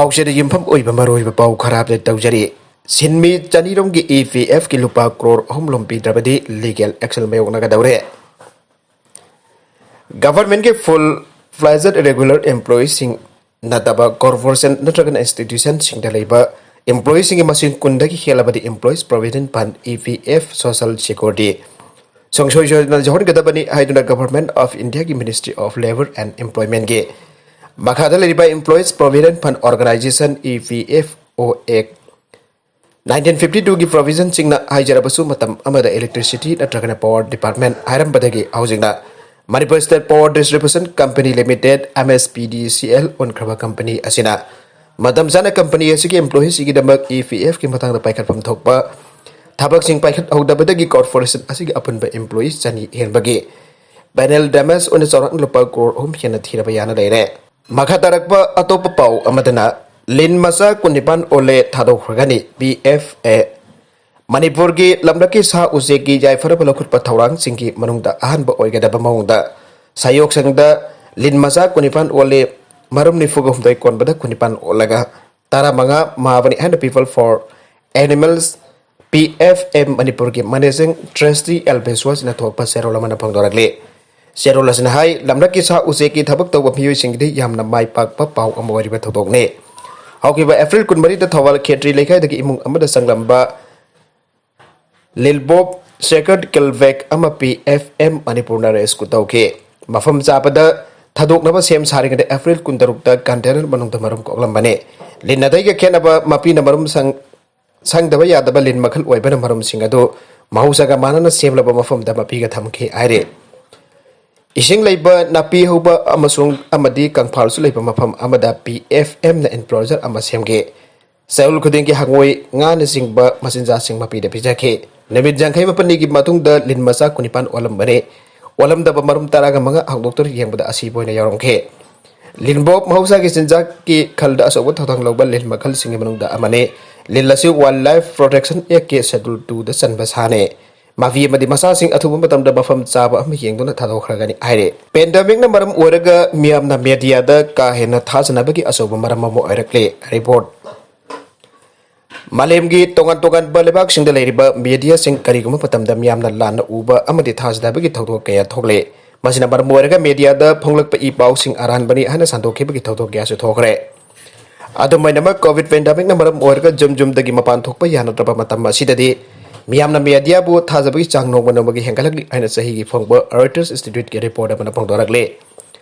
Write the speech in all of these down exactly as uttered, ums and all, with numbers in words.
ꯄꯥꯎꯆꯦꯗ ꯌꯨꯝꯐꯝ ꯑꯣꯏꯕ ꯃꯔꯨꯑꯣꯏꯕ ꯄꯥꯎ ꯈꯔ ꯑꯞꯗꯦꯠ ꯇꯧꯖꯔꯤ꯫ ꯁꯤꯟꯃꯤ ꯆꯅꯤꯔꯣꯝꯒꯤ ꯏ ꯄꯤ ꯑꯦꯐꯀꯤ ꯂꯨꯄꯥ ꯀ꯭ꯔꯣꯔ ꯑꯍꯨꯝ ꯂꯣꯝ ꯄꯤꯗ꯭ꯔꯕꯗꯤ ꯂꯤꯒꯦꯜ ꯑꯦꯛꯁꯟ ꯃꯥꯌꯣꯛꯅꯒꯗꯧꯔꯦ꯫ ꯒꯚꯔꯟꯃꯦꯟꯠꯀꯤ ꯐꯨꯜ ꯐ꯭ꯂꯦꯖꯦꯗ ꯔꯦꯒꯨꯂꯔ ꯑꯦꯝꯄ꯭ꯂꯣꯌꯤꯁꯤꯡ ꯅꯠꯇꯕ ꯀꯣꯔꯄꯣꯔꯦꯁꯟ ꯅꯠꯇ꯭ꯔꯒꯅ ꯏꯟꯁꯇꯤꯇ꯭ꯌꯨꯁꯟꯁꯤꯡꯗ ꯂꯩꯕ ꯏꯝꯄ꯭ꯂꯣꯌꯤꯁꯤꯡꯒꯤ ꯃꯁꯤꯡ ꯀꯨꯟꯗꯒꯤ ꯍꯦꯜꯂꯕꯗꯤ employees ꯄ꯭ꯔꯣꯚꯤꯗꯦꯟꯠ fund, E P F, social security ꯁꯨꯡꯁꯣꯏ ꯁꯣꯏꯗꯅ ꯌꯥꯎꯍꯟꯒꯗꯕꯅꯤ ꯍꯥꯏꯗꯨꯅ ꯒꯚꯔꯟꯃꯦꯟꯠ ꯑꯣꯐ ꯏꯟꯗꯤꯌꯥꯒꯤ ꯃꯤꯅꯤꯁꯇ꯭ꯔꯤ ꯑꯣꯐ ꯂꯦꯕꯔ ꯑꯦꯟꯗ ꯏꯝꯄ꯭ꯂꯣꯏꯃꯦꯟꯠꯀꯤ ꯃꯈꯥꯗ ꯂꯩꯔꯤꯕ employees ꯄ꯭ꯔꯣꯚꯤꯗꯦꯟꯠ fund organisation, E P F O ꯑꯦꯛ ꯅꯥꯏꯟꯇꯤꯟ ꯐꯤꯐꯇꯤ ꯇꯨꯒꯤ ꯄ꯭ꯔꯣꯚꯤꯖꯟꯁꯤꯡꯅ ꯍꯥꯏꯖꯔꯕꯁꯨ, ꯃꯇꯝ ꯑꯃꯗ ꯏꯂꯦꯛꯇ꯭ꯔꯤꯁꯤꯇꯤ ꯅꯠꯇ꯭ꯔꯒꯅ ꯄꯥꯋꯔ ꯗꯤꯄꯥꯔꯠꯃꯦꯟꯠ ꯍꯥꯏꯔꯝꯕꯗꯒꯤ ꯍꯧꯖꯤꯛꯅ Manipur state power distribution company limited, M S P D C L, ꯑꯣꯟꯈ꯭ꯔꯕ company ꯑꯁꯤꯅ ꯃꯇꯝ ꯆꯥꯅ ꯀꯝꯄꯅꯤ ꯑꯁꯤꯒꯤ ꯏꯝꯄ꯭ꯂꯣꯌꯤꯁꯤꯡꯒꯤꯗꯃꯛ ꯏ ꯄꯤ ꯑꯦꯐꯀꯤ ꯃꯇꯥꯡꯗ ꯄꯥꯏꯈꯠꯐꯝ ꯊꯣꯛꯄ ꯊꯕꯛꯁꯤꯡ ꯄꯥꯏꯈꯠꯍꯧꯗꯕꯗꯒꯤ ꯀꯣꯔꯄꯣꯔꯦꯁꯟ ꯑꯁꯤꯒꯤ ꯑꯄꯨꯟꯕ ꯏꯝꯄ꯭ꯂꯣꯌꯤꯁ ꯆꯅꯤ ꯍꯦꯟꯕꯒꯤ ꯄꯦꯅꯦꯜ ꯗꯦꯃꯦꯖ ꯑꯣꯏꯅ ꯆꯥꯎꯔꯥꯛꯅ ꯂꯨꯄꯥ ꯀ꯭ꯔꯣꯔ ꯑꯍꯨꯝ ꯍꯦꯟꯅ ꯊꯤꯔꯕ ꯌꯥꯅ ꯂꯩꯔꯦ꯫ ꯃꯈꯥ ꯇꯥꯔꯛꯄ ꯑꯇꯣꯞꯄ ꯄꯥꯎ ꯑꯃꯗꯅ, ꯂꯤꯟ ꯃꯆꯥ ꯀꯨꯟꯅꯤꯄꯥꯟ ꯑꯣꯜꯂꯦ, ꯊꯥꯗꯣꯛꯈ꯭ꯔꯒꯅꯤ꯫ ꯄꯤ ꯑꯦꯐ ꯑꯦ ꯃꯅꯤꯄꯨꯔꯒꯤ ꯂꯝꯂꯛꯀꯤ ꯁꯥ ꯎꯆꯦꯛꯀꯤ ꯌꯥꯏꯐꯅꯕ ꯂꯧꯈꯠꯄ ꯊꯧꯔꯥꯡꯁꯤꯡꯒꯤ ꯃꯅꯨꯡꯗ ꯑꯍꯥꯟꯕ ꯑꯣꯏꯒꯗꯕ ꯃꯑꯣꯡꯗ ꯁꯍꯌꯣꯛ ꯁꯪꯗ ꯂꯤꯟ ꯃꯆꯥ ꯀꯨꯟꯅꯤꯄꯥꯟ ꯑꯣꯜꯂꯦ, ꯃꯔꯨꯝ ꯅꯤꯐꯨꯒ ꯍꯨꯝꯗꯣꯏ ꯀꯣꯟꯕꯗ ꯀꯨꯟꯅꯤꯄꯥꯟ ꯑꯣꯜꯂꯒ ꯇꯔꯥꯃꯉꯥ ꯃꯥꯕꯅꯤ ꯍꯥꯏꯅ People for Animals, P F M ꯃꯅꯤꯄꯨꯔꯒꯤ ꯃꯦꯅꯦꯖꯤꯡ ꯇ꯭ꯔꯁꯇꯤ ꯑꯦꯜ ꯕꯤꯁ꯭ꯋꯥꯁꯅ ꯊꯣꯛꯄ ꯆꯦꯔꯣꯜ ꯑꯃꯅ ꯐꯣꯡꯗꯣꯔꯛꯂꯤ꯫ ꯆꯦꯔꯣꯜ ꯑꯁꯤꯅ ꯍꯥꯏ, ꯂꯝꯂꯛꯀꯤ ꯁꯥ ꯎꯆꯦꯛꯀꯤ ꯊꯕꯛ ꯇꯧꯕ ꯃꯤꯑꯣꯏꯁꯤꯡꯒꯤꯗꯤ ꯌꯥꯝꯅ ꯃꯥꯏ ꯄꯥꯛꯄ ꯄꯥꯎ ꯑꯃ ꯑꯣꯏꯔꯤꯕ ꯊꯧꯗꯣꯛꯅꯤ꯫ ꯍꯧꯈꯤꯕ ꯑꯦꯄ꯭ꯔꯤꯜ ꯀꯨꯟꯃꯔꯤꯗ ꯊꯧꯕꯥꯜ ꯈꯦꯇ꯭ꯔꯤ ꯂꯩꯀꯥꯏꯗꯒꯤ ꯏꯃꯨꯡ ꯑꯃꯗ ꯆꯪꯂꯝꯕ ꯂꯤꯜꯕꯣꯞ ꯁꯦꯀꯔꯠ ꯀꯤꯜꯕꯦꯛ ꯑꯃ ꯄꯤ ꯑꯦꯐ ꯑꯦꯝ ꯃꯅꯤꯄꯨꯔꯅ ꯔꯦꯁꯀ꯭ꯌꯨ ꯇꯧꯈꯤ꯫ ꯃꯐꯝ ꯆꯥꯕꯗ ꯊꯥꯗꯣꯛꯅꯕ ꯁꯦꯝ ꯁꯥꯔꯤꯉꯩꯗ ꯑꯦꯄ꯭ꯔꯤꯜ ꯀꯨꯟꯇꯔꯨꯛꯇ ꯀꯟꯇꯦꯅꯔ ꯃꯅꯨꯡꯗ ꯃꯔꯨꯝ ꯀꯣꯛꯂꯝꯕꯅꯤ꯫ ꯂꯤꯟ ꯑꯇꯩꯒ ꯈꯦꯠꯅꯕ, ꯃꯄꯤꯅ ꯃꯔꯨꯝ ꯁꯪ-, ꯁꯪꯗꯕ ꯌꯥꯗꯕ ꯂꯤꯟ ꯃꯈꯜ ꯑꯣꯏꯕꯅ ꯃꯔꯨꯝꯁꯤꯡ ꯑꯗꯨ ꯃꯍꯧꯁꯥꯒ ꯃꯥꯟꯅꯅ ꯁꯦꯝꯂꯕ ꯃꯐꯝꯗ ꯃꯄꯤꯒ ꯊꯝꯈꯤ ꯍꯥꯏꯔꯤ꯫ ꯏꯁꯤꯡ ꯂꯩꯕ, ꯅꯥꯄꯤ ꯍꯧꯕ ꯑꯃꯁꯨꯡ ꯑꯃꯗꯤ ꯀꯪꯐꯥꯜꯁꯨ ꯂꯩꯕ ꯃꯐꯝ ꯑꯃꯗ ꯄꯤ ꯑꯦꯐ ꯑꯦꯝꯅ ꯏꯟꯀ꯭ꯂꯣꯖꯔ ꯑꯃ ꯁꯦꯝꯈꯤ꯫ ꯆꯌꯣꯜ ꯈꯨꯗꯤꯡꯒꯤ ꯍꯪꯉꯣꯏ, ꯉꯥꯅꯆꯤꯡꯕ ꯃꯆꯤꯟꯖꯥꯛꯁꯤꯡ ꯃꯄꯤꯗ ꯄꯤꯖꯈꯤ꯫ ꯅꯨꯃꯤꯠ ꯌꯥꯡꯈꯩ ꯃꯥꯄꯟꯅꯤꯒꯤ ꯃꯇꯨꯡꯗ ꯂꯤꯟ ꯃꯆꯥ ꯀꯨꯟꯅꯤꯄꯥꯟ ꯑꯣꯜꯂꯝꯕꯅꯤ꯫ ꯑꯣꯜꯂꯝꯗꯕ ꯃꯔꯨꯝ ꯇꯔꯥꯒ ꯃꯉꯥ ꯍꯧꯗꯣꯛꯇꯨꯅ ꯌꯦꯡꯕꯗ ꯑꯁꯤꯕ ꯑꯣꯏꯅ ꯌꯥꯎꯔꯝꯈꯤ꯫ ꯂꯤꯟꯕꯣꯞ ꯃꯍꯧꯁꯥꯒꯤ ꯆꯤꯟꯖꯥꯛꯀꯤ ꯈꯜꯗ ꯑꯆꯧꯕ ꯊꯧꯗꯥꯡ ꯂꯧꯕ ꯂꯤꯟ ꯃꯈꯜꯁꯤꯡꯒꯤ ꯃꯅꯨꯡꯗ ꯑꯃꯅꯤ꯫ ꯂꯤꯟ ꯑꯁꯤ Wildlife Protection Act ꯀꯤ Schedule two ꯗ ꯆꯟꯕ ꯁꯥꯅꯤ꯫ ꯃꯥꯐꯤ ꯑꯃꯗꯤ ꯃꯆꯥꯁꯤꯡ ꯑꯊꯨꯕ ꯃꯇꯝꯗ ꯃꯐꯝ ꯆꯥꯕ ꯑꯃ ꯌꯦꯡꯗꯨꯅ ꯊꯥꯗꯣꯛꯈ꯭ꯔꯒꯅꯤ ꯍꯥꯏꯔꯤ꯫ ꯄꯦꯟꯗꯦꯃꯤꯛꯅ ꯃꯔꯝ ꯑꯣꯏꯔꯒ ꯃꯤꯌꯥꯝꯅ ꯃꯦꯗꯤꯌꯥꯗ ꯀꯥ ꯍꯦꯟꯅ ꯊꯥꯖꯅꯕꯒꯤ ꯑꯆꯧꯕ ꯃꯔꯝ ꯑꯃ ꯑꯣꯏꯔꯛꯂꯦ꯫ ꯔꯤꯄꯣꯔꯠ꯫ ꯃꯥꯂꯦꯝꯒꯤ ꯇꯣꯉꯥꯟ ꯇꯣꯉꯥꯟꯕ ꯂꯩꯕꯥꯛꯁꯤꯡꯗ ꯂꯩꯔꯤꯕ ꯃꯦꯗꯤꯌꯥꯁꯤꯡ ꯀꯔꯤꯒꯨꯝꯕ ꯃꯇꯝꯗ ꯃꯤꯌꯥꯝꯅ ꯂꯥꯟꯅ ꯎꯕ ꯑꯃꯗꯤ ꯊꯥꯖꯗꯕꯒꯤ ꯊꯧꯗꯣꯛ ꯀꯌꯥ ꯊꯣꯛꯂꯦ꯫ ꯃꯁꯤꯅ ꯃꯔꯝ ꯑꯣꯏꯔꯒ ꯃꯦꯗꯤꯌꯥꯗ ꯐꯣꯡꯂꯛꯄ ꯏ ꯄꯥꯎꯁꯤꯡ ꯑꯔꯥꯟꯕꯅꯤ ꯍꯥꯏꯅ ꯁꯟꯗꯣꯛꯈꯤꯕꯒꯤ ꯊꯧꯗꯣꯛ ꯀꯌꯥꯁꯨ ꯊꯣꯛꯈ꯭ꯔꯦ꯫ ꯑꯗꯨꯝ ꯑꯣꯏꯅꯃꯛ, ꯀꯣꯚꯤꯗ ꯄꯦꯟꯗꯦꯃꯤꯛꯅ ꯃꯔꯝ ꯑꯣꯏꯔꯒ ꯌꯨꯝ ꯌꯨꯝꯗꯒꯤ ꯃꯄꯥꯟ ꯊꯣꯛꯄ ꯌꯥꯅꯗ꯭ꯔꯕ ꯃꯇꯝ ꯑꯁꯤꯗꯗꯤ ꯃꯤꯌꯥꯝꯅ ꯃꯦꯗꯤꯌꯥꯕꯨ ꯊꯥꯖꯕꯒꯤ ꯆꯥꯡ ꯅꯣꯡꯃ ꯅꯣꯡꯃꯒꯤ ꯍꯦꯟꯒꯠꯂꯛꯂꯤ ꯍꯥꯏꯅ ꯆꯍꯤꯒꯤ ꯐꯣꯡꯕ ꯔꯣꯏꯇꯔꯁ ꯏꯟꯁꯇꯤꯇ꯭ꯌꯨꯠꯀꯤ ꯔꯤꯄꯣꯔꯠ ꯑꯃꯅ ꯐꯣꯡꯗꯣꯔꯛꯂꯤ꯫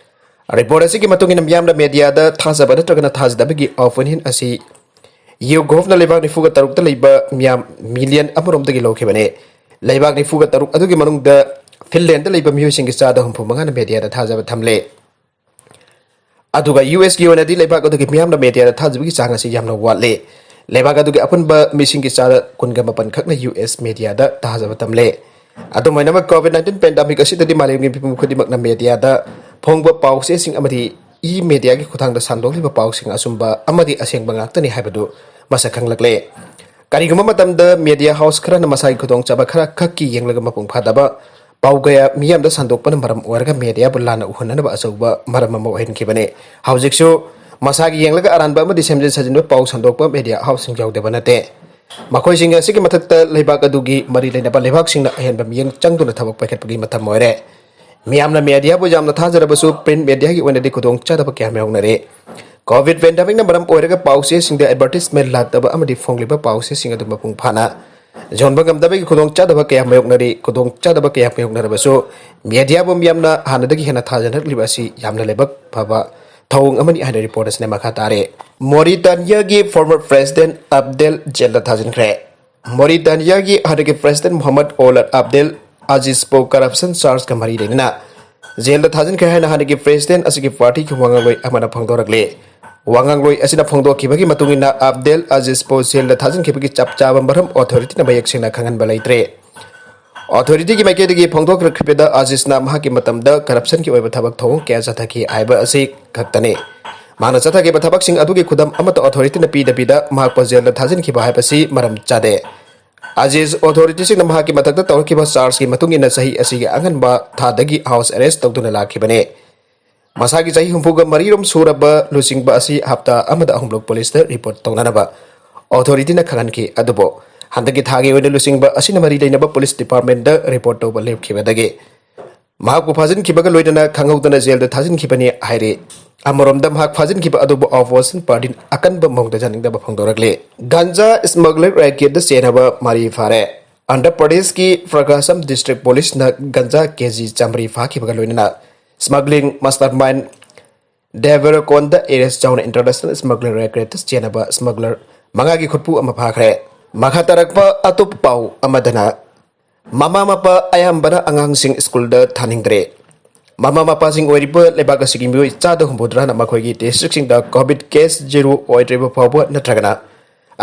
ꯔꯤꯄꯣꯔꯠ ꯑꯁꯤꯒꯤ ꯃꯇꯨꯡ ꯏꯟꯅ, ꯃꯤꯌꯥꯝꯅ ꯃꯦꯗꯤꯌꯥꯗ ꯊꯥꯖꯕ ꯅꯠꯇ꯭ꯔꯒꯅ ꯊꯥꯖꯗꯕꯒꯤ ꯑꯣꯄꯤꯅꯤꯌꯟ ꯑꯁꯤ ꯌꯨꯒꯣꯚꯅ ꯂꯩꯕꯥꯛ ꯅꯤꯐꯨꯒ ꯇꯔꯨꯛꯇ ꯂꯩꯕ ꯃꯤꯌꯥꯝ ꯃꯤꯂꯤꯌꯟ ꯑꯃꯔꯣꯝꯗꯒꯤ ꯂꯧꯈꯤꯕꯅꯤ꯫ ꯂꯩꯕꯥꯛ ꯅꯤꯐꯨꯒ ꯇꯔꯨꯛ ꯑꯗꯨꯒꯤ ꯃꯅꯨꯡꯗ ꯐꯤꯟꯂꯦꯟꯗꯗ ꯂꯩꯕ ꯃꯤꯑꯣꯏꯁꯤꯡꯒꯤ ꯆꯥꯗ ꯍꯨꯝꯐꯨ ꯃꯉꯥꯅ ꯃꯦꯗꯤꯌꯥꯗ ꯊꯥꯖꯕ ꯊꯝꯂꯦ꯫ ꯑꯗꯨꯒ ꯌꯨ ꯑꯦꯁꯀꯤ ꯑꯣꯏꯅꯗꯤ ꯂꯩꯕꯥꯛ ꯑꯗꯨꯒꯤ ꯃꯤꯌꯥꯝꯅ ꯃꯦꯗꯤꯌꯥꯗ ꯊꯥꯖꯕꯒꯤ ꯆꯥꯡ ꯑꯁꯤ ꯌꯥꯝꯅ ꯋꯥꯠꯂꯤ꯫ ꯂꯩꯕꯥꯛ ꯑꯗꯨꯒꯤ ꯑꯄꯨꯟꯕ ꯃꯤꯁꯤꯡꯒꯤ ꯆꯥꯗ ꯀꯨꯟꯒ ꯃꯥꯄꯟ ꯈꯛꯅ ꯌꯨ ꯑꯦꯁ ꯃꯦꯗꯤꯌꯥꯗ ꯊꯥꯖꯕ ꯊꯝꯂꯦ꯫ ꯑꯗꯨꯝ ꯑꯣꯏꯅꯃꯛ, ꯀꯣꯚꯤꯗ ꯅꯥꯏꯟꯇꯤꯟ ꯄꯦꯟꯗꯦꯃꯤꯛ ꯑꯁꯤꯗꯗꯤ ꯃꯥꯂꯦꯝꯒꯤ ꯃꯤꯄꯨꯝ ꯈꯨꯗꯤꯡꯃꯛꯅ ꯃꯦꯗꯤꯌꯥꯗ ꯐꯣꯡꯕ ꯄꯥꯎꯆꯦꯁꯤꯡ ꯑꯃꯗꯤ ꯏ ꯃꯦꯗꯤꯌꯥꯒꯤ ꯈꯨꯠꯊꯥꯡꯗ ꯁꯟꯗꯣꯛꯂꯤꯕ ꯄꯥꯎꯁꯤꯡ ꯑꯆꯨꯝꯕ ꯑꯃꯗꯤ ꯑꯁꯦꯡꯕ ꯉꯥꯛꯇꯅꯤ ꯍꯥꯏꯕꯗꯨ ꯃꯁꯛ ꯈꯪꯂꯛꯂꯦ꯫ ꯀꯔꯤꯒꯨꯝꯕ ꯃꯇꯝꯗ ꯃꯦꯗꯤꯌꯥ ꯍꯥꯎꯁ ꯈꯔꯅ ꯃꯁꯥꯒꯤ ꯈꯨꯗꯣꯡꯆꯥꯕ ꯈꯔ ꯈꯛꯀꯤ ꯌꯦꯡꯂꯒ ꯃꯄꯨꯡ ꯐꯥꯗꯕ ꯄꯥꯎ ꯀꯌꯥ ꯃꯤꯌꯥꯝꯗ ꯁꯟꯗꯣꯛꯄꯅ ꯃꯔꯝ ꯑꯣꯏꯔꯒ ꯃꯦꯗꯤꯌꯥꯕꯨ ꯂꯥꯟꯅ ꯎꯍꯟꯅꯅꯕ ꯑꯆꯧꯕ ꯃꯔꯝ ꯑꯃ ꯑꯣꯏꯍꯟꯈꯤꯕꯅꯤ꯫ ꯍꯧꯖꯤꯛꯁꯨ ꯃꯁꯥꯒꯤ ꯌꯦꯡꯂꯒ ꯑꯔꯥꯟꯕ ꯑꯃꯗꯤ ꯁꯦꯝꯖꯤꯟ ꯁꯥꯖꯤꯟꯕ ꯄꯥꯎ ꯁꯟꯗꯣꯛꯄ ꯃꯦꯗꯤꯌꯥ ꯍꯥꯎꯁꯁꯤꯡ ꯌꯥꯎꯗꯕ ꯅꯠꯇꯦ꯫ ꯃꯈꯣꯏꯁꯤꯡ ꯑꯁꯤꯒꯤ ꯃꯊꯛꯇ ꯂꯩꯕꯥꯛ ꯑꯗꯨꯒꯤ ꯃꯔꯤ ꯂꯩꯅꯕ ꯂꯩꯕꯥꯛꯁꯤꯡꯅ ꯑꯍꯦꯟꯕ ꯃꯤꯠꯌꯦꯡ ꯆꯪꯗꯨꯅ ꯊꯕꯛ ꯄꯥꯏꯈꯠꯄꯒꯤ ꯃꯇꯝ ꯑꯣꯏꯔꯦ꯫ ꯃꯤꯌꯥꯝꯅ ꯃꯦꯗꯤꯌꯥꯕꯨ ꯌꯥꯝꯅ ꯊꯥꯖꯔꯕꯁꯨ, ꯄ꯭ꯔꯤꯟꯠ ꯃꯦꯗꯤꯌꯥꯒꯤ ꯑꯣꯏꯅꯗꯤ ꯈꯨꯗꯣꯡꯆꯥꯗꯕ ꯀꯌꯥ ꯃꯥꯌꯣꯛꯅꯔꯤ꯫ ꯀꯣꯚꯤꯗ ꯄꯦꯟꯗꯦꯃꯤꯛꯅ ꯃꯔꯝ ꯑꯣꯏꯔꯒ ꯄꯥꯎꯆꯦꯁꯤꯡꯗ ꯑꯦꯗꯚꯔꯇꯤꯁꯃꯦꯟ ꯂꯥꯛꯇꯕ ꯑꯃꯗꯤ ꯐꯣꯡꯂꯤꯕ ꯄꯥꯎꯆꯦꯁꯤꯡ ꯑꯗꯨ ꯃꯄꯨꯡ ꯐꯥꯅ ꯌꯣꯟꯕ ꯉꯝꯗꯕꯒꯤ ꯈꯨꯗꯣꯡꯆꯥꯗꯕ ꯀꯌꯥ ꯃꯥꯌꯣꯛꯅꯔꯤ꯫ ꯈꯨꯗꯣꯡꯆꯥꯗꯕ ꯀꯌꯥ ꯃꯥꯌꯣꯛꯅꯔꯕꯁꯨ, ꯃꯦꯗꯤꯌꯥꯕꯨ ꯃꯤꯌꯥꯝꯅ ꯍꯥꯟꯅꯗꯒꯤ ꯍꯦꯟꯅ ꯊꯥꯖꯅꯔꯛꯂꯤꯕ ꯑꯁꯤ ꯌꯥꯝꯅ ꯂꯥꯏꯕꯛ ꯐꯕ ꯊꯧꯑꯣꯡ ꯑꯃꯅꯤ ꯍꯥꯏꯅ ꯔꯤꯄꯣꯔꯠ ꯑꯁꯤꯅ ꯃꯈꯥ ꯇꯥꯔꯦ꯫ ꯃꯣꯔꯤꯇꯥꯅꯤꯌꯥꯒꯤ ꯐꯣꯔꯃꯔ ꯄ꯭ꯔꯦꯁꯤꯗꯦꯟꯠ ꯑꯕꯗꯦꯜ ꯖꯦꯜꯗ ꯊꯥꯖꯤꯟꯈ꯭ꯔꯦ꯫ ꯃꯣꯔꯤꯇꯥꯅꯤꯌꯥꯒꯤ ꯍꯥꯟꯅꯒꯤ ꯄ꯭ꯔꯦꯁꯤꯗꯦꯟꯠ ꯃꯨꯍꯝꯃꯗ ꯑꯣꯂꯗ ꯑꯕꯗꯦꯜ ꯑꯖꯤꯖꯄꯨ ꯀꯔꯞꯁꯟ ꯆꯥꯔꯖꯀ ꯃꯔꯤ ꯂꯩꯅꯅ ꯖꯦꯜꯗ ꯊꯥꯖꯤꯟꯈ꯭ꯔꯦ ꯍꯥꯏꯅ ꯍꯥꯟꯅꯒꯤ ꯄ꯭ꯔꯦꯁꯤꯗꯦꯟꯠ ꯑꯁꯤꯒꯤ ꯄꯥꯔꯇꯤꯒꯤ ꯋꯥꯉꯥꯡꯂꯣꯏ ꯑꯃꯅ ꯐꯣꯡꯗꯣꯔꯛꯂꯤ꯫ ꯋꯥꯉꯥꯡꯂꯣꯏ ꯑꯁꯤꯅ ꯐꯣꯡꯗꯣꯛꯈꯤꯕꯒꯤ ꯃꯇꯨꯡ ꯏꯟꯅ, ꯑꯕꯗꯦꯜ ꯑꯖꯤꯖꯄꯨ ꯖꯦꯜꯗ ꯊꯥꯖꯤꯟꯈꯤꯕꯒꯤ ꯆꯞ ꯆꯥꯕ ꯃꯔꯝ ꯑꯣꯊꯣꯔꯤꯇꯤꯅ ꯃꯌꯦꯛ ꯁꯦꯡꯅ ꯈꯪꯍꯟꯕ ꯂꯩꯇ꯭ꯔꯦ꯫ ꯑꯣꯊꯣꯔꯤꯇꯤꯒꯤ ꯃꯥꯏꯀꯩꯗꯒꯤ ꯐꯣꯡꯗꯣꯛꯈꯤꯕꯗ, ꯑꯖꯤꯖꯅ ꯃꯍꯥꯛꯀꯤ ꯃꯇꯝꯗ ꯀꯔꯞꯁꯟꯒꯤ ꯑꯣꯏꯕ ꯊꯕꯛ ꯊꯧꯑꯣꯡ ꯀꯌꯥ ꯆꯠꯊꯈꯤ ꯍꯥꯏꯕ ꯑꯁꯤ ꯈꯛꯇꯅꯤ꯫ ꯃꯍꯥꯛꯅ ꯆꯠꯊꯈꯤꯕ ꯊꯕꯛꯁꯤꯡ ꯑꯗꯨꯒꯤ ꯈꯨꯗꯝ ꯑꯃꯠꯇ ꯑꯣꯊꯣꯔꯤꯇꯤꯅ ꯄꯤꯗꯕꯤꯗ ꯃꯍꯥꯛꯄꯨ ꯖꯦꯜꯗ ꯊꯥꯖꯤꯟꯈꯤꯕ ꯍꯥꯏꯕꯁꯤ ꯃꯔꯝ ꯆꯥꯗꯦ꯫ ꯑꯖꯤꯖ ꯑꯣꯊꯣꯔꯤꯇꯤꯁꯤꯡꯅ ꯃꯍꯥꯛꯀꯤ ꯃꯊꯛꯇ ꯇꯧꯔꯛꯈꯤꯕ ꯆꯥꯔꯖꯀꯤ ꯃꯇꯨꯡ ꯏꯟꯅ ꯆꯍꯤ ꯑꯁꯤꯒꯤ ꯑꯉꯟꯕ ꯊꯥꯗꯒꯤ ꯍꯥꯎꯁ ꯑꯦꯔꯦꯁ ꯇꯧꯗꯨꯅ ꯂꯥꯛꯈꯤꯕꯅꯤ꯫ ꯃꯁꯥꯒꯤ ꯆꯍꯤ ꯍꯨꯝꯐꯨꯒ ꯃꯔꯤꯔꯣꯝ ꯁꯨꯔꯕ ꯂꯨꯆꯤꯡꯕ ꯑꯁꯤ ꯍꯞꯇꯥ ꯑꯃꯗ ꯑꯍꯨꯝꯂꯛ ꯄꯨꯂꯤꯁꯇ ꯔꯤꯄꯣꯔꯠ ꯇꯧꯅꯅꯕ ꯑꯣꯊꯣꯔꯤꯇꯤꯅ ꯈꯪꯍꯟꯈꯤ꯫ ꯑꯗꯨꯕꯨ ꯍꯟꯗꯛꯀꯤ ꯊꯥꯒꯤ ꯑꯣꯏꯅ ꯂꯨꯆꯤꯡꯕ ꯑꯁꯤꯅ ꯃꯔꯤ ꯂꯩꯅꯕ ꯄꯨꯂꯤꯁ ꯗꯤꯄꯥꯔꯠꯃꯦꯟꯗ ꯔꯤꯄꯣꯔꯠ ꯇꯧꯕ ꯂꯦꯞꯈꯤꯕꯗꯒꯤ ꯃꯍꯥꯛꯄꯨ ꯐꯥꯖꯤꯟꯈꯤꯕꯒ ꯂꯣꯏꯅꯅ ꯈꯪꯍꯧꯗꯅ ꯖꯦꯜꯗ ꯊꯥꯖꯤꯟꯈꯤꯕꯅꯤ ꯍꯥꯏꯔꯤ꯫ ꯑꯃꯔꯣꯝꯗ ꯃꯍꯥꯛ ꯐꯥꯖꯤꯟꯈꯤꯕ ꯑꯗꯨꯕꯨ ꯑꯣꯄꯣꯖꯤꯁꯟ ꯄꯥꯔꯇꯤꯅ ꯑꯀꯟꯕ ꯃꯑꯣꯡꯗ ꯌꯥꯅꯤꯡꯗꯕ ꯐꯣꯡꯗꯣꯔꯛꯂꯤ꯫ ꯒꯟꯖꯥ ꯁ꯭ꯃꯒꯂꯤꯡ ꯔꯦꯀꯦꯠꯇ ꯆꯦꯟꯅꯕ ꯃꯔꯤ ꯐꯥꯔꯦ꯫ ꯑꯟꯙ꯭ꯔ ꯄ꯭ꯔꯗꯦꯁꯀꯤ ꯄ꯭ꯔꯀꯥꯁꯝ ꯗꯤꯁꯇ꯭ꯔꯤꯛ ꯄꯨꯂꯤꯁꯅ ꯒꯟꯖꯥ ꯀꯦꯖꯤ ꯆꯥꯃꯔꯤ ꯐꯥꯈꯤꯕꯒ ꯂꯣꯏꯅꯅ ꯁ꯭ꯃꯒꯂꯤꯡ ꯃꯥꯁꯇꯔ ꯃꯥꯏꯟ ꯗꯦꯕꯔꯀꯣꯟꯗ ꯑꯦꯔꯦꯁ ꯆꯥꯎꯅ ꯏꯟꯇꯔꯅꯦꯁꯅꯦꯜ ꯁ꯭ꯃꯒꯂꯤꯡ ꯔꯦꯀꯦꯠꯇ ꯆꯦꯟꯅꯕ ꯁ꯭ꯃꯒꯂꯔ ꯃꯉꯥꯒꯤ ꯈꯨꯠꯄꯨ ꯑꯃ ꯐꯥꯈ꯭ꯔꯦ꯫ ꯃꯈꯥ ꯇꯥꯔꯛꯄ ꯑꯇꯣꯞꯄ ꯄꯥꯎ ꯑꯃꯗꯅ, ꯃꯃꯥ ꯃꯄꯥ ꯑꯌꯥꯝꯕꯅ ꯑꯉꯥꯡꯁꯤꯡ ꯁ꯭ꯀꯨꯜꯗ ꯊꯥꯅꯤꯡꯗ꯭ꯔꯦ꯫ ꯃꯃꯥ ꯃꯄꯥꯁꯤꯡ ꯑꯣꯏꯔꯤꯕ ꯂꯩꯕꯥꯛ ꯑꯁꯤꯒꯤ ꯃꯤꯑꯣꯏ ꯆꯥꯗ ꯍꯨꯝꯐꯨꯇꯔꯥꯅ ꯃꯈꯣꯏꯒꯤ ꯗꯤꯁꯇ꯭ꯔꯤꯛꯁꯤꯡꯗ ꯀꯣꯚꯤꯗ ꯀꯦꯁ ꯖꯤꯔꯣ ꯑꯣꯏꯗ꯭ꯔꯤꯕ ꯐꯥꯎꯕ ꯅꯠꯇ꯭ꯔꯒꯅ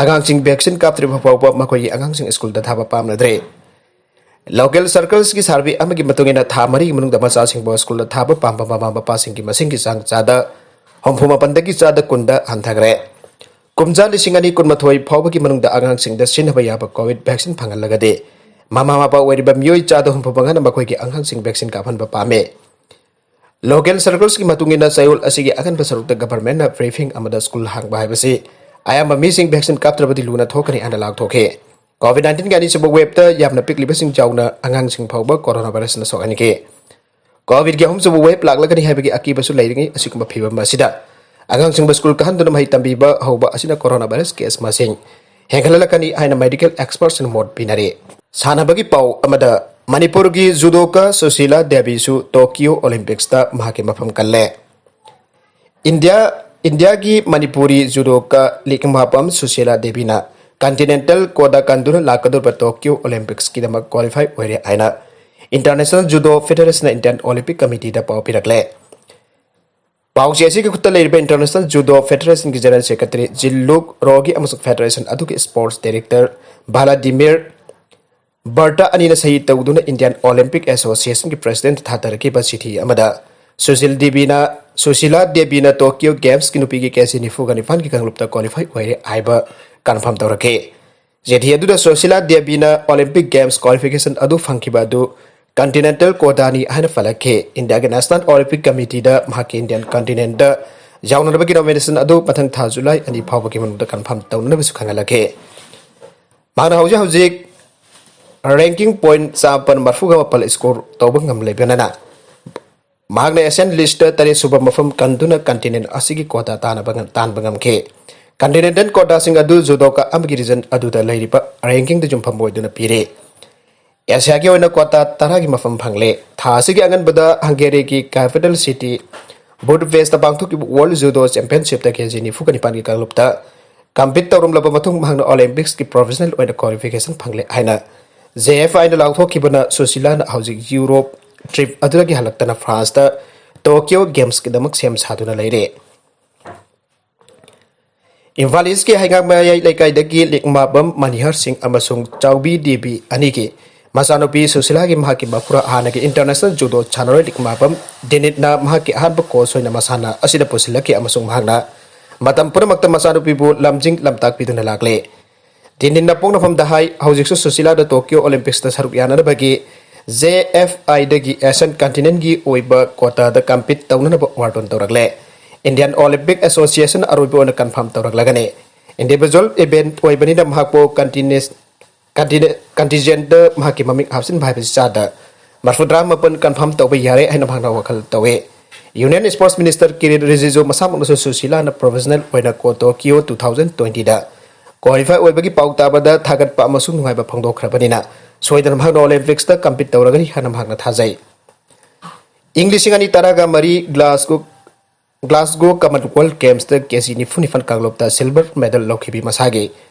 ꯑꯉꯥꯡꯁꯤꯡ ꯚꯦꯛꯁꯤꯟ ꯀꯥꯞꯇ꯭ꯔꯤꯕ ꯐꯥꯎꯕ ꯃꯈꯣꯏꯒꯤ ꯑꯉꯥꯡꯁꯤꯡ ꯁ꯭ꯀꯨꯜꯗ ꯊꯥꯕ ꯄꯥꯝꯅꯗ꯭ꯔꯦ꯫ ꯂꯣꯀꯦꯜ ꯁꯔꯀꯜꯁꯀꯤ ꯁꯔꯚꯦ ꯑꯃꯒꯤ ꯃꯇꯨꯡ ꯏꯟꯅ, ꯊꯥ ꯃꯔꯤꯒꯤ ꯃꯅꯨꯡꯗ ꯃꯆꯥꯁꯤꯡꯕꯨ ꯁ꯭ꯀꯨꯜꯗ ꯊꯥꯕ ꯄꯥꯝꯕ ꯃꯃꯥ ꯃꯄꯥꯁꯤꯡꯒꯤ ꯃꯁꯤꯡꯒꯤ ꯆꯥꯡ ꯆꯥꯗ ꯍꯨꯝꯐꯨ ꯃꯥꯄꯟꯗꯒꯤ ꯆꯥꯗ ꯀꯨꯟꯗ ꯍꯟꯊꯈ꯭ꯔꯦ꯫ ꯀꯨꯝꯖꯥ ꯂꯤꯁꯤꯡ ꯑꯅꯤ ꯀꯨꯟꯃꯥꯊꯣꯏ ꯐꯥꯎꯕꯒꯤ ꯃꯅꯨꯡꯗ ꯑꯉꯥꯡꯁꯤꯡꯗ ꯁꯤꯖꯤꯟꯅꯕ ꯌꯥꯕ ꯀꯣꯚꯤꯗ ꯚꯦꯛꯁꯤꯟ ꯐꯪꯍꯜꯂꯒꯗꯤ, ꯃꯃꯥ ꯃꯄꯥ ꯑꯣꯏꯔꯤꯕ ꯃꯤꯑꯣꯏ ꯆꯥꯗ ꯍꯨꯝꯐꯨ ꯃꯉꯥꯅ ꯃꯈꯣꯏꯒꯤ ꯑꯉꯥꯡꯁꯤꯡ ꯚꯦꯛꯁꯤꯟ ꯀꯥꯞꯍꯟꯕ ꯄꯥꯝꯃꯤ꯫ ꯂꯣꯀꯦꯜ ꯁꯔꯀꯜꯁꯀꯤ ꯃꯇꯨꯡ ꯏꯟꯅ, ꯆꯌꯣꯜ ꯑꯁꯤꯒꯤ ꯑꯉꯟꯕ ꯁꯔꯨꯛꯇ ꯒꯚꯔꯟꯃꯦꯟꯠꯅ ꯕ꯭ꯔꯤꯐꯤꯡ ꯑꯃꯗ ꯁ꯭ꯀꯨꯜ ꯍꯥꯡꯕ ꯍꯥꯏꯕꯁꯤ ꯑꯌꯥꯝꯕ ꯃꯤꯁꯤꯡ ꯚꯦꯛꯁꯤꯟ ꯀꯥꯞꯇ꯭ꯔꯕꯗꯤ ꯂꯨꯅ ꯊꯣꯛꯀꯅꯤ ꯍꯥꯏꯅ ꯂꯥꯎꯊꯣꯛꯈꯤ꯫ ꯀꯣꯚꯤꯗ ꯅꯥꯏꯟꯇꯤꯟꯒꯤ ꯑꯅꯤꯁꯨꯕ ꯋꯦꯕꯇ ꯌꯥꯝꯅ ꯄꯤꯛꯂꯤꯕꯁꯤꯡ ꯌꯥꯎꯅ ꯑꯉꯥꯡꯁꯤꯡ ꯐꯥꯎꯕ ꯀꯣꯔꯣꯅꯥ ꯚꯥꯏꯔꯁꯅ ꯁꯣꯛꯍꯟꯈꯤ꯫ ꯀꯣꯚꯤꯗꯒꯤ ꯑꯍꯨꯝꯁꯨꯕ ꯋꯦꯕ ꯂꯥꯛꯂꯒꯅꯤ ꯍꯥꯏꯕꯒꯤ ꯑꯀꯤꯕꯁꯨ ꯂꯩꯔꯤꯉꯩ, ꯑꯁꯤꯒꯨꯝꯕ ꯐꯤꯚꯝ ꯑꯁꯤꯗ ꯑꯉꯥꯡꯁꯤꯡꯕꯨ ꯁ꯭ꯀꯨꯜ ꯀꯥꯍꯟꯗꯨꯅ ꯃꯍꯩ ꯇꯝꯕꯤꯕ ꯍꯧꯕ ꯑꯁꯤꯅ ꯀꯣꯔꯣꯅꯥ ꯚꯥꯏꯔꯁ ꯀꯦꯁ ꯃꯁꯤꯡ ꯍꯦꯟꯒꯠꯍꯜꯂꯛꯀꯅꯤ ꯍꯥꯏꯅ ꯃꯦꯗꯤꯀꯦꯜ ꯑꯦꯛꯁꯄꯔꯠꯁꯤꯡꯅ ꯃꯣꯠ ꯄꯤꯅꯔꯤ꯫ ꯁꯥꯟꯅꯕꯒꯤ ꯄꯥꯎ ꯑꯃꯗ, ꯃꯅꯤꯄꯨꯔꯒꯤ ꯖꯨꯗꯣꯀꯥ ꯁꯨꯁꯤꯂꯥ ꯗꯦꯕꯤꯁꯨ ꯇꯣꯀꯤꯌꯣ ꯑꯣꯂꯤꯝꯄꯤꯛꯁꯇ ꯃꯍꯥꯛꯀꯤ ꯃꯐꯝ ꯀꯜꯂꯦ꯫ ꯏꯟꯗꯤꯌꯥ, ꯏꯟꯗꯤꯌꯥꯒꯤ ꯃꯅꯤꯄꯨꯔꯤ ꯖꯨꯗꯣꯀꯥ ꯂꯤꯛꯃꯥꯄꯝ ꯁꯨꯁꯤꯂꯥ ꯗꯦꯕꯤꯅ ꯀꯟꯇꯤꯅꯦꯟꯇꯦꯜ ꯀꯣꯗꯥꯀꯥꯟꯗꯨꯅ ꯂꯥꯛꯀꯗꯧꯔꯤꯕ ꯇꯣꯀꯤꯌꯣ ꯑꯣꯂꯤꯝꯄꯤꯛꯁꯀꯤꯗꯃꯛ ꯀ꯭ꯋꯥꯂꯤꯐꯥꯏ ꯑꯣꯏꯔꯦ ꯍꯥꯏꯅ ꯏꯟꯇꯔꯅꯦꯁꯅꯦꯜ ꯖꯨꯗꯣ ꯐꯦꯗꯦꯔꯦꯁꯟꯅ ꯏꯟꯗꯤꯌꯟ ꯑꯣꯂꯤꯝꯄꯤꯛ ꯀꯃꯤꯇꯤꯗ ꯄꯥꯎ ꯄꯤꯔꯛꯂꯦ꯫ ꯄꯥꯎꯆꯦ ꯑꯁꯤꯒꯤ ꯈꯨꯠꯇ ꯂꯩꯔꯤꯕ ꯏꯟꯇꯔꯅꯦꯁꯅꯦꯜ ꯖꯨꯗꯣ ꯐꯦꯗꯦꯔꯦꯁꯟꯒꯤ ꯖꯦꯅꯔꯦꯜ ꯁꯦꯀ꯭ꯔꯦꯇꯔꯤ ꯖꯤꯜ ꯂꯨꯛ ꯔꯣꯒꯤ ꯑꯃꯁꯨꯡ ꯐꯦꯗꯦꯔꯦꯁꯟ ꯑꯗꯨꯒꯤ ꯁ꯭ꯄꯣꯔꯠꯁ ꯗꯥꯏꯔꯦꯛꯇꯔ ꯚꯂꯥꯗꯤꯃꯤꯔ ꯕꯔꯇꯥ ꯑꯅꯤꯅ ꯁꯍꯤ ꯇꯧꯗꯨꯅ ꯏꯟꯗꯤꯌꯟ ꯑꯣꯂꯤꯝꯄꯤꯛ ꯑꯦꯁꯣꯁꯤꯌꯦꯁꯟꯒꯤ ꯄ꯭ꯔꯦꯁꯤꯗꯦꯟꯠ ꯊꯥꯗꯔꯛꯈꯤꯕ ꯆꯤꯊꯤ ꯑꯃꯗ, ꯁꯨꯁꯤꯜ ꯗꯦꯕꯤꯅ, ꯁꯨꯁꯤꯂꯥ ꯗꯦꯕꯤꯅ ꯇꯣꯀꯤꯌꯣ ꯒꯦꯝꯁꯀꯤ ꯅꯨꯄꯤꯒꯤ ꯀꯦꯖꯤ ꯅꯤꯐꯨꯒ ꯅꯤꯄꯥꯟꯒꯤ ꯀꯥꯡꯂꯨꯞꯇ ꯀ꯭ꯋꯥꯂꯤꯐꯥꯏ ꯑꯣꯏꯔꯦ ꯍꯥꯏꯕ ꯀꯟꯐꯥꯔꯝ ꯇꯧꯔꯛꯈꯤ꯫ ꯆꯤꯊꯤ ꯑꯗꯨꯗ ꯁꯨꯁꯤꯂꯥ ꯗꯦꯕꯤꯅ Olympic Games qualification ꯑꯗꯨ ꯐꯪꯈꯤꯕ ꯑꯗꯨ continental quotaꯅꯤ ꯍꯥꯏꯅ ꯄꯜꯂꯛꯈꯤ꯫ ꯏꯟꯗꯤꯌꯥꯒꯤ National Olympic Committeeꯗ ꯃꯍꯥꯛꯀꯤ Indian continentꯇ ꯌꯥꯎꯅꯅꯕꯒꯤ nomination ꯑꯗꯨ ꯃꯊꯪ ꯊꯥ ꯖꯨꯂꯥꯏ ꯑꯅꯤ ꯐꯥꯎꯕꯒꯤ ꯃꯅꯨꯡꯗ confirm ꯇꯧꯅꯅꯕꯁꯨ ꯈꯪꯍꯜꯂꯛꯈꯤ꯫ ꯃꯍꯥꯛꯅ ꯍꯧꯖꯤꯛ ꯍꯧꯖꯤꯛ ranking point ꯆꯥꯃꯥꯄꯟ ꯃꯔꯐꯨꯒ ꯃꯥꯄꯜ score ꯇꯧꯕ ꯉꯝꯂꯤꯕꯅꯤꯅ ꯃꯍꯥꯛꯅ Asian listꯇ ꯇꯔꯦꯠ ꯁꯨꯕ ꯃꯐꯝ ꯀꯟꯗꯨꯅ continent ꯑꯁꯤꯒꯤ quota ꯇꯥꯟꯅꯕ ꯉꯝ-, ꯇꯥꯟꯕ ꯉꯝꯈꯤ꯫ Continental quotaꯁꯤꯡ ꯑꯗꯨ judoka ꯑꯃꯒꯤ region ꯑꯗꯨꯗ ꯂꯩꯔꯤꯕ rankingꯗ ꯌꯨꯝꯐꯝ ꯑꯣꯏꯗꯨꯅ ꯄꯤꯔꯤ꯫ ꯑꯦꯁꯤꯌꯥꯒꯤ ꯑꯣꯏꯅ quota ꯇꯔꯥꯒꯤ ꯃꯐꯝ ꯐꯪꯂꯦ꯫ ꯊꯥ ꯑꯁꯤꯒꯤ ꯑꯉꯟꯕꯗ ꯍꯪꯒꯦꯔꯤꯒꯤ capital city Budapestꯇ ꯄꯥꯡꯊꯣꯛꯈꯤꯕ World Judo Championshipꯇ KG ꯅꯤꯐꯨꯒ ꯅꯤꯄꯥꯟꯒꯤ ꯀꯥꯡꯂꯨꯞꯇ compete ꯇꯧꯔꯝꯂꯕ ꯃꯇꯨꯡ ꯃꯍꯥꯛꯅ Olympicsꯀꯤ professional ꯑꯣꯏꯅ qualification ꯐꯪꯂꯦ ꯍꯥꯏꯅ JFIꯅ ꯂꯥꯎꯊꯣꯛꯈꯤꯕꯅ ꯁꯨꯁꯤꯂꯥꯅ ꯍꯧꯖꯤꯛ Europe trip ꯑꯗꯨꯗꯒꯤ ꯍꯜꯂꯛꯇꯅ Franceꯇ Tokyo Gamesꯀꯤꯗꯃꯛ ꯁꯦꯝ ꯁꯥꯗꯨꯅ ꯂꯩꯔꯦ꯫ ꯏꯝꯐꯥꯜ Eastꯀꯤ ꯍꯩꯉꯥꯡꯃꯌꯥꯏ ꯂꯩꯀꯥꯏꯗꯒꯤ ꯂꯤꯛꯃꯥꯕꯝ ꯃꯅꯤꯍꯔ ꯁꯤꯡ ꯑꯃꯁꯨꯡ ꯆꯥꯎꯕꯤ ꯗꯦꯕꯤ ꯑꯅꯤꯒꯤ ꯃꯆꯥꯅꯨꯄꯤ ꯁꯨꯁꯤꯂꯥꯒꯤ ꯃꯍꯥꯛꯀꯤ ꯃꯈꯨꯔꯥ ꯍꯥꯟꯅꯒꯤ international judo ꯁꯥꯟꯅꯔꯣꯏ ꯂꯤꯛꯃꯥꯕꯝ ꯗꯤꯅꯤꯠꯅ ꯃꯍꯥꯛꯀꯤ ꯑꯍꯥꯟꯕ coach ꯑꯣꯏꯅ ꯃꯁꯥꯟꯅ ꯑꯁꯤꯗ ꯄꯨꯁꯤꯜꯂꯛꯈꯤ ꯑꯃꯁꯨꯡ ꯃꯍꯥꯛꯅ ꯃꯇꯝ ꯄꯨꯝꯅꯃꯛꯇ ꯃꯆꯥꯅꯨꯄꯤꯕꯨ ꯂꯝꯖꯤꯡ ꯂꯝꯇꯥꯛꯄꯤꯗꯨꯅ ꯂꯥꯛꯂꯦ꯫ ꯗꯤꯅꯤꯠꯅ ꯄꯣꯛꯅꯐꯝꯗ ꯍꯥꯏ, ꯍꯧꯖꯤꯛꯁꯨ ꯁꯨꯁꯤꯂꯥꯗ Tokyo Olympicsꯇ ꯁꯔꯨꯛ ꯌꯥꯅꯅꯕꯒꯤ JFIꯗꯒꯤ Asian continentꯀꯤ ꯑꯣꯏꯕ quotaꯗ compete ꯇꯧꯅꯅꯕ ꯋꯥꯔꯇꯣꯟ ꯇꯧꯔꯛꯂꯦ꯫ Indian Olympic Association ꯑꯔꯣꯏꯕ ꯑꯣꯏꯅ confirm ꯇꯧꯔꯛꯂꯒꯅꯤ꯫ Individual event ꯑꯣꯏꯕꯅꯤꯅ ꯃꯍꯥꯛꯄꯨ continent-, continent-, contingentꯇ ꯃꯍꯥꯛꯀꯤ ꯃꯃꯤꯡ ꯍꯥꯞꯆꯤꯟꯕ ꯍꯥꯏꯕꯁꯤ ꯆꯥꯗ ꯃꯔꯐꯨꯇꯔꯥ ꯃꯥꯄꯟ confirm ꯇꯧꯕ ꯌꯥꯔꯦ ꯍꯥꯏꯅ ꯃꯍꯥꯛꯅ ꯋꯥꯈꯜ ꯇꯧꯏ꯫ Union Sports Minister ꯀꯤꯔꯦꯟ ꯔꯤꯖꯤꯖꯨ ꯃꯁꯥꯃꯛꯅꯁꯨ ꯁꯨꯁꯤꯂꯥꯅ professional ꯑꯣꯏꯅ ꯀꯣ-, Tokyo two thousand twentyꯗ qualify ꯑꯣꯏꯕꯒꯤ ꯄꯥꯎ ꯇꯥꯕꯗ ꯊꯥꯒꯠꯄ ꯑꯃꯁꯨꯡ ꯅꯨꯡꯉꯥꯏꯕ ꯐꯣꯡꯗꯣꯛꯈ꯭ꯔꯕꯅꯤꯅ ꯁꯣꯏꯗꯅ ꯃꯍꯥꯛꯅ Olympicsꯇ compete ꯇꯧꯔꯒꯅꯤ ꯍꯥꯏꯅ ꯃꯍꯥꯛꯅ ꯊꯥꯖꯩ꯫ ꯏꯪ ꯂꯤꯁꯤꯡ ꯑꯅꯤ ꯇꯔꯥꯒ ꯃꯔꯤ Glasgow, Glasgow Commonwealth Gamesꯇ KG ꯅꯤꯐꯨ ꯅꯤꯄꯥꯟ ꯀꯥꯡꯂꯨꯞꯇ silver medal ꯂꯧꯈꯤꯕꯤ ꯃꯁꯥꯒꯤ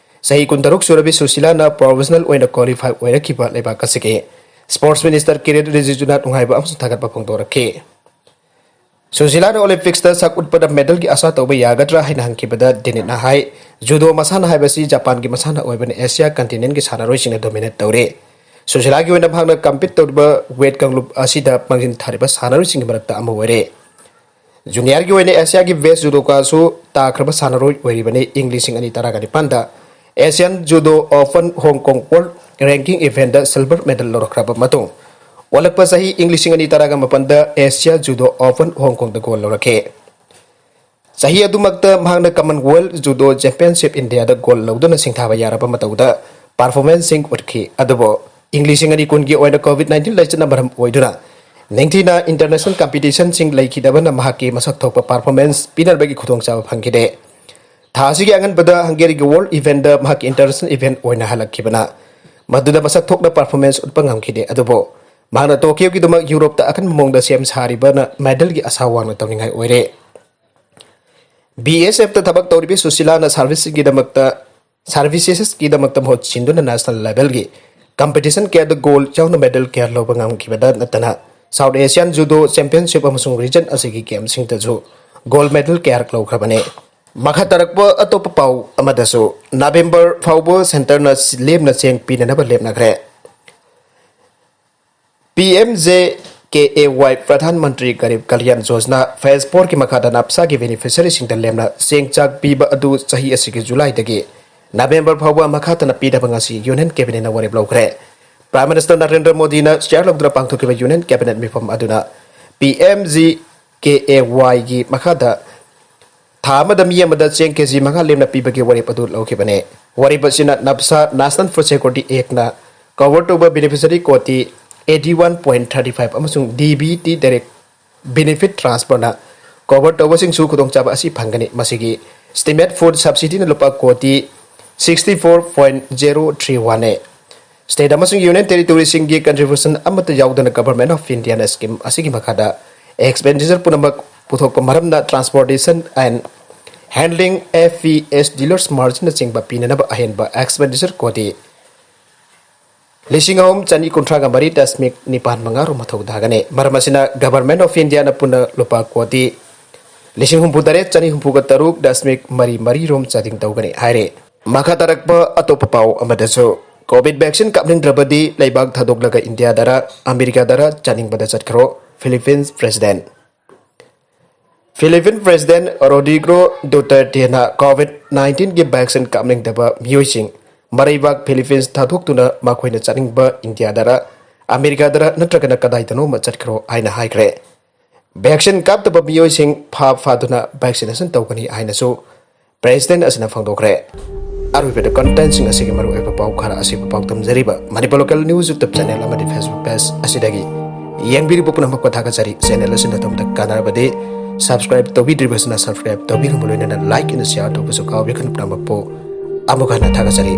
ꯆꯍꯤ ꯀꯨꯟꯇꯔꯨꯛ ꯁꯨꯔꯕꯤ ꯁꯨꯁꯤꯂꯥꯅ professional ꯑꯣꯏꯅ qualify ꯑꯣꯏꯔꯛꯈꯤꯕ ꯂꯩꯕꯥꯛ ꯑꯁꯤꯒꯤ Sports Minister ꯀꯤꯔꯦꯟ ꯔꯤꯖꯤꯖꯨꯅ ꯅꯨꯡꯉꯥꯏꯕ ꯑꯃꯁꯨꯡ ꯊꯥꯒꯠꯄ ꯐꯣꯡꯗꯣꯔꯛꯈꯤ꯫ ꯁꯨꯁꯤꯂꯥꯅ Olympicsꯇ ꯁꯛ ꯎꯠꯄꯗ medalꯒꯤ ꯑꯁꯥ ꯇꯧꯕ ꯌꯥꯒꯗ꯭ꯔꯥ ꯍꯥꯏꯅ ꯍꯪꯈꯤꯕꯗ ꯗꯤꯅꯤꯠꯅ ꯍꯥꯏ, judo ꯃꯁꯥꯟꯅ ꯍꯥꯏꯕꯁꯤ ꯖꯄꯥꯟꯒꯤ ꯃꯁꯥꯟꯅ ꯑꯣꯏꯕꯅ Asia continentꯀꯤ ꯁꯥꯟꯅꯔꯣꯏꯁꯤꯡꯅ dominate ꯇꯧꯔꯤ꯫ ꯁꯨꯁꯤꯂꯥꯒꯤ ꯑꯣꯏꯅ ꯃꯍꯥꯛꯅ compete ꯇꯧꯔꯤꯕ weight ꯀꯥꯡꯂꯨꯞ ꯑꯁꯤꯗ ꯃꯥꯡꯖꯤꯟ ꯊꯥꯔꯤꯕ ꯁꯥꯟꯅꯔꯣꯏꯁꯤꯡꯒꯤ ꯃꯔꯛꯇ ꯑꯃ ꯑꯣꯏꯔꯦ꯫ Juniorꯒꯤ ꯑꯣꯏꯅ Asiaꯒꯤ best judokaꯁꯨ ꯇꯥꯈ꯭ꯔꯕ ꯁꯥꯟꯅꯔꯣꯏ ꯑꯣꯏꯔꯤꯕꯅꯤ꯫ ꯏꯪ ꯂꯤꯁꯤꯡ ꯑꯅꯤ ꯇꯔꯥꯒ ꯅꯤꯄꯥꯟꯗ Asian Judo Open Hong Kong World Ranking Eventꯗ silver medal ꯂꯧꯔꯛꯈ꯭ꯔꯕ ꯃꯇꯨꯡ, ꯑꯣꯜꯂꯛꯄ ꯆꯍꯤ ꯏꯪ ꯂꯤꯁꯤꯡ ꯑꯅꯤ ꯇꯔꯥꯒ ꯃꯥꯄꯟꯗ Asia Judo Open Hong Kongꯗ gold ꯂꯧꯔꯛꯈꯤ꯫ ꯆꯍꯤ ꯑꯗꯨꯃꯛꯇ ꯃꯍꯥꯛꯅ Commonwealth Judo Championship Indiaꯗ gold ꯂꯧꯗꯨꯅ ꯁꯤꯡꯊꯥꯕ ꯌꯥꯔꯕ ꯃꯇꯧꯗ performanceꯁꯤꯡ ꯎꯠꯈꯤ꯫ ꯑꯗꯨꯕꯨ ꯏꯪ ꯂꯤꯁꯤꯡ ꯑꯅꯤ ꯀꯨꯟꯒꯤ ꯑꯣꯏꯅ COVID nineteen ꯂꯥꯏꯆꯠꯅ ꯃꯔꯝ ꯑꯣꯏꯗꯨꯅ ꯅꯤꯡꯊꯤꯅ international competitionꯁꯤꯡ ꯂꯩꯈꯤꯗꯕꯅ ꯃꯍꯥꯛꯀꯤ ꯃꯁꯛ ꯊꯣꯛꯄ performance ꯄꯤꯅꯕꯒꯤ ꯈꯨꯗꯣꯡꯆꯥꯕ ꯐꯪꯈꯤꯗꯦ꯫ ꯊꯥ ꯑꯁꯤꯒꯤ ꯑꯉꯟꯕꯗ ꯍꯪꯒꯦꯔꯤꯒꯤ World Eventꯗ ꯃꯍꯥꯛꯀꯤ international event ꯑꯣꯏꯅ ꯍꯜꯂꯛꯈꯤꯕꯅ ꯃꯗꯨꯗ ꯃꯁꯛ ꯊꯣꯛꯅ performance ꯎꯠꯄ ꯉꯝꯈꯤꯗꯦ꯫ ꯑꯗꯨꯕꯨ ꯃꯍꯥꯛꯅ Tokyoꯒꯤꯗꯃꯛ Europeꯇ ꯑꯀꯟꯕ ꯃꯑꯣꯡꯗ ꯁꯦꯝ ꯁꯥꯔꯤꯕꯅ medalꯒꯤ ꯑꯁꯥ ꯋꯥꯡꯅ ꯇꯧꯅꯤꯡꯉꯥꯏ ꯑꯣꯏꯔꯦ꯫ BSFꯇ ꯊꯕꯛ ꯇꯧꯔꯤꯕꯤ ꯁꯨꯁꯤꯂꯥꯅ servicesꯀꯤꯗꯃꯛꯇ, servicesꯀꯤꯗꯃꯛꯇ ꯃꯍꯨꯠ ꯁꯤꯟꯗꯨꯅ national levelꯒꯤ competition ꯀꯌꯥꯗ gold ꯌꯥꯎꯅ medal ꯀꯌꯥ ꯂꯧꯕ ꯉꯝꯈꯤꯕꯗ ꯅꯠꯇꯅ South Asian Judo Championship ꯑꯃꯁꯨꯡ region ꯑꯁꯤꯒꯤ gameꯁꯤꯡꯗꯁꯨ gold medal ꯀꯌꯥꯔꯛ ꯂꯧꯈ꯭ꯔꯕꯅꯤ꯫ ꯃꯈꯥ ꯇꯥꯔꯛꯄ ꯑꯇꯣꯞꯄ ꯄꯥꯎ ꯑꯃꯗꯁꯨ, November ꯐꯥꯎꯕ centreꯅ ꯂꯦꯝꯅ ꯆꯦꯡ ꯄꯤꯅꯅꯕ ꯂꯦꯞꯅꯈ꯭ꯔꯦ꯫ PMJKAY, Pradhan Mantri Garib Kalyan Yojana, phase fourꯒꯤ ꯃꯈꯥꯗ NAPSAꯒꯤ beneficiaryꯁꯤꯡꯗ ꯂꯦꯝꯅ ꯆꯦꯡ ꯆꯥꯛ ꯄꯤꯕ ꯑꯗꯨ ꯆꯍꯤ ꯑꯁꯤꯒꯤ Julyꯗꯒꯤ November ꯐꯥꯎꯕ ꯃꯈꯥ ꯇꯥꯅ ꯄꯤꯅꯕ ꯉꯁꯤ Union Cabinetꯅ ꯋꯥꯔꯦꯞ ꯂꯧꯈ꯭ꯔꯦ꯫ Prime Minister ꯅꯔꯦꯟꯗ꯭ꯔ ꯃꯣꯗꯤꯅ chair ꯂꯧꯗꯨꯅ ꯄꯥꯡꯊꯣꯛꯈꯤꯕ Union Cabinet ꯃꯤꯐꯝ ꯑꯗꯨꯅ PMJKAYꯒꯤ ꯃꯈꯥꯗ ꯊꯥ ꯑꯃꯗ ꯃꯤ ꯑꯃꯗ ꯆꯦꯡ KG ꯃꯉꯥ ꯂꯦꯝꯅ ꯄꯤꯕꯒꯤ ꯋꯥꯔꯦꯞ ꯑꯗꯨ ꯂꯧꯈꯤꯕꯅꯤ꯫ ꯋꯥꯔꯦꯞ ꯑꯁꯤꯅ NAPSA, National Food Security Actꯅ cover ꯇꯧꯕ beneficiary ꯀꯣꯇꯤ eighty one point thirty five ꯑꯃꯁꯨꯡ DBT direct benefit transferꯅ cover ꯇꯧꯕꯁꯤꯡꯁꯨ ꯈꯨꯗꯣꯡꯆꯥꯕ ꯑꯁꯤ ꯐꯪꯒꯅꯤ꯫ ꯃꯁꯤꯒꯤ estimate food subsidyꯅ ꯂꯨꯄꯥ ꯀꯣꯇꯤ sixty four point zero three oneꯅꯤ꯫ State ꯑꯃꯁꯨꯡ Union Territoryꯁꯤꯡꯒꯤ contribution ꯑꯃꯠꯇ ꯌꯥꯎꯗꯅ Government of Indiaꯅ scheme ꯑꯁꯤꯒꯤ ꯃꯈꯥꯗ expenditure ꯄꯨꯝꯅꯃꯛ ꯄꯨꯊꯣꯛꯄ ꯃꯔꯝꯅ transportation and handling, FPS, dealers marginꯅꯆꯤꯡꯕ ꯄꯤꯅꯅꯕ ꯑꯍꯦꯟꯕ expenditure ꯀꯣꯇꯤ ꯂꯤꯁꯤꯡ ꯑꯍꯨꯝ ꯆꯅꯤ ꯀꯨꯟꯊ꯭ꯔꯥꯒ ꯃꯔꯤ ꯗꯁꯃꯤꯛ ꯅꯤꯄꯥꯟ ꯃꯉꯥ ꯔꯣꯝ ꯃꯊꯧ ꯇꯥꯒꯅꯤ꯫ ꯃꯔꯝ ꯑꯁꯤꯅ Government of Indiaꯅ ꯄꯨꯟꯅ ꯂꯨꯄꯥ ꯀꯣꯇꯤ ꯂꯤꯁꯤꯡ ꯍꯨꯝꯐꯨ ꯇꯔꯦꯠ ꯆꯅꯤ ꯍꯨꯝꯐꯨꯒ ꯇꯔꯨꯛ ꯗꯁꯃꯤꯛ ꯃꯔꯤ ꯃꯔꯤ ꯔꯣꯝ ꯆꯥꯗꯤꯡ ꯇꯧꯒꯅꯤ ꯍꯥꯏꯔꯦ꯫ ꯃꯈꯥ ꯇꯥꯔꯛꯄ ꯑꯇꯣꯞꯄ ꯄꯥꯎ ꯑꯃꯗꯁꯨ, COVID vaccine ꯀꯥꯞꯅꯤꯡꯗ꯭ꯔꯕꯗꯤ ꯂꯩꯕꯥꯛ ꯊꯥꯗꯣꯛꯂꯒ ꯏꯟꯗꯤꯌꯥꯗꯔ ꯑꯃꯦꯔꯤꯀꯥꯗꯔ ꯆꯥꯅꯤꯡꯕꯗ ꯆꯠꯈ꯭ꯔꯣ, Philippines President꯫ Philippine President Rodrigo Duterteꯅ COVID nineteenꯒꯤ vaccine ꯀꯥꯞꯅꯤꯡꯗꯕ ꯃꯤꯑꯣꯏꯁꯤꯡ ꯃꯔꯩꯕꯥꯛ Philippines ꯊꯥꯗꯣꯛꯇꯨꯅ ꯃꯈꯣꯏꯅ ꯆꯠꯅꯤꯡꯕ ꯏꯟꯗꯤꯌꯥꯗꯔ ꯑꯃꯦꯔꯤꯀꯥꯗꯔ ꯅꯠꯇ꯭ꯔꯒꯅ ꯀꯗꯥꯏꯗꯅꯣꯃ ꯆꯠꯈ꯭ꯔꯣ ꯍꯥꯏꯅ ꯍꯥꯏꯈ꯭ꯔꯦ꯫ Vaccine ꯀꯥꯞꯇꯕ ꯃꯤꯑꯣꯏꯁꯤꯡ ꯐꯥ ꯐꯥꯗꯨꯅ vaccination ꯇꯧꯒꯅꯤ ꯍꯥꯏꯅꯁꯨ President ꯑꯁꯤꯅ ꯐꯣꯡꯗꯣꯛꯈ꯭ꯔꯦ꯫ ꯑꯔꯣꯏꯕꯗ contentꯁꯤꯡ ꯑꯁꯤꯒꯤ ꯃꯔꯨꯑꯣꯏꯕ ꯄꯥꯎ ꯈꯔ ꯑꯁꯤꯕꯨ ꯄꯥꯎ ꯇꯝꯖꯔꯤꯕ Manipur Local News YouTube channel ꯑꯃꯗꯤ Facebook page ꯑꯁꯤꯗꯒꯤ ꯌꯦꯡꯕꯤꯔꯤꯕ ꯄꯨꯝꯅꯃꯛꯄꯨ ꯊꯥꯒꯠꯆꯔꯤ꯫ Channel ꯑꯁꯤꯅ ꯑꯗꯣꯝꯗ ꯀꯥꯟꯅꯔꯕꯗꯤ subscribe ꯇꯧꯕꯤꯗ꯭ꯔꯤꯕꯁꯤꯅ subscribe ꯇꯧꯕꯤꯔꯝꯕ ꯂꯣꯏꯅꯅ like ꯑꯃꯗꯤ share ꯇꯧꯕꯁꯨ ꯀꯥꯎꯕꯤꯒꯅꯨ꯫ ꯄꯨꯝꯅꯃꯛꯄꯨ ꯑꯃꯨꯛ ꯍꯟꯅ ꯊꯥꯒꯠꯆꯔꯤ꯫